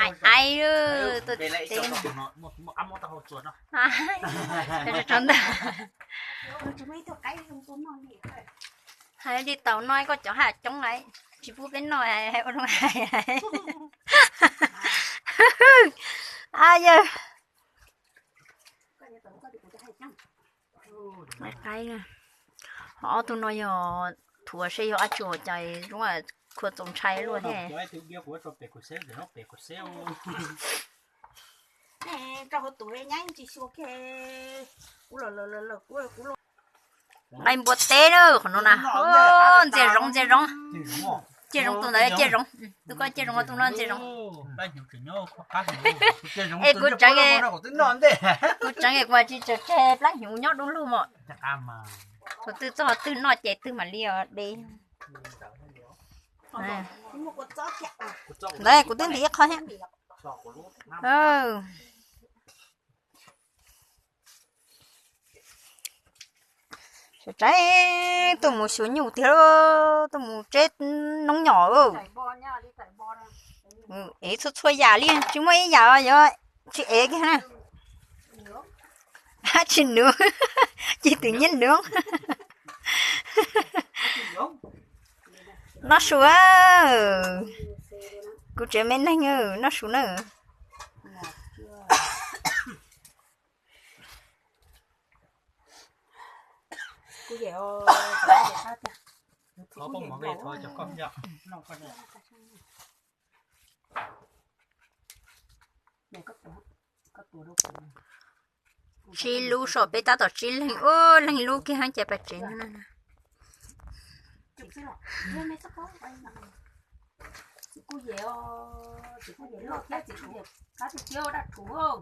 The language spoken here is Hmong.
Ai ai, tuaj teb. Tso ntawd. Hais li tau no koj cov haj coob lawm, tsis pub peb noj hais ua zoo hais. Yawg, qaib, ob tug no yog thuav seb yog dab tsi cas zoo khua txaus ntshai luaj thiab. Nqaij npua teb na qhov no na. Ntxias zoov, ntxias zoov. Cia zoov tus ntawd, cia zoov. Tus ko cia zoov, tus no ntxias zoov. Es kuv tseev, kuv tseev es kuv tsis tseem tseg plab hnyuv nyob dub lug mos. Thaum twg txog twg noj ces twg mam li de. Ntawd kuv twb ntim ib qho thiab. Tseem tsam tuaj mus xyuas nyuj tiag, tuaj mus tseb noob nyom. Ev txhua txhua yam li, tsis muaj ib yam yuav tsis ev kiag na. Dab tsi nws, ci twm nyiab nws. Noj su, kuv tsev me neeg noj su na. Tsib lub so peb tab tom tsib leeg, ub leeg lub kiag ces pais tsev no na. Kuv yem, kuv yem loj thiab, kuv yem qab tiag thiab dab tshum.